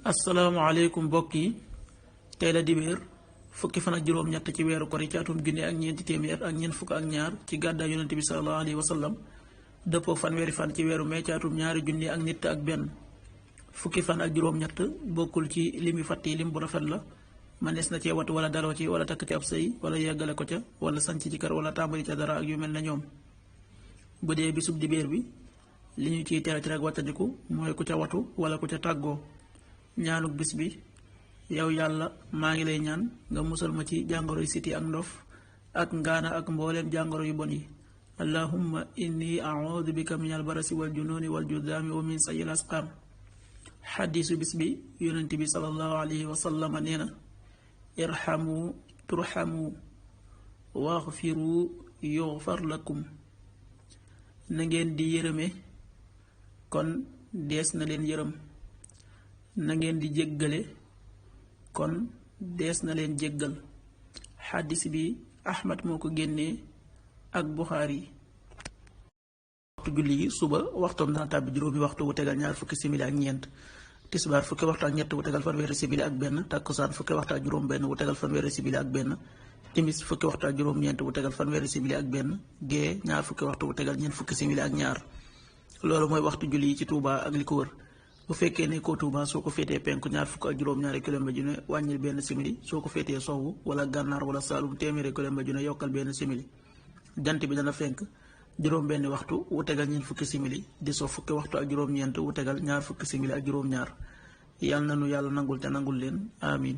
asalaamaaleykum mbokk yi tey la dibéer fukki fan ak juróom-ñett ci weeru kori ci atum junne ak ñeenti téeméer ak ñeent fukk ak ñaar ci gàddaay yonente bi sallallahu alayhi wa sallam dëppoo fanweeri fan ci weeru mee ci atum ñaari junne ak nit ak benn. fukki fan ak juróom-ñett bokkul ci limi fàtt yi lim bu rafet la manees na cee watu wala daloo ci wala takk ci ab sëy wala yeggale ko ca wala sanc ci kër wala tàmbali ca dara ak yu mel ne ñoom. bu dee bisub dibéer bi li ñu ciy tere ci rek wattandiku mooy ku ca watu wala ku ca tàggoo. ñaanuk bis bi yow yàlla maa ngi lay ñaan nga musal ma ci jàngoro yu siti ak ndof ak ngaana ak mbooleem jàngoro yu bon yi allahumma inni a'udhu bika min albarasi wal jununi wal judaami wa min sayil asqaam. xadiisu bis bi yonent bi sallallahu alayhi wa sallam nee na irhamu turhamu waxfiru yughfar lakum. na ngeen di yërëme kon dees na leen yërëm, na ngeen di jéggale kon dees na leen jéggal. xaddis bi Ahmad moo ko génnee ak Buxaari. waxtu julli yi suba waxtoom dana tàbbi juróomi waxtu wu tegal ñaar fukki simili ak ñeent, tisbaar fukki waxtu ak ñett wu tegal fanweeri simili ak benn, takkusaan fukki waxtu ak juróom benn wu tegal fanweeri simili ak benn, timis fukki waxtu ak juróom ñeent wu tegal fanweeri simili ak benn, gee ñaar fukki waxtu wu tegal ñeent fukki simili ak ñaar. loolu mooy waxtu julli yi ci Touba ak li ko wër. bu fekkee ne ko Touba soo ko féetee penku ñaar fukk ak juróom-ñaari kilomètre ju ne wàññil benn simili, soo ko féetee sowwu wala gànnaar wala saalum téeméeri kilomètre ju ne yokkal benn simili. jant bi dana fenk juróom benn waxtu wu tegal ñeent fukki simili, di so fukki waxtu ak juróom-ñeent wu tegal ñaar fukki simili ak juróom-ñaar. yàlla na nu yàlla nangul te nangul leen amin.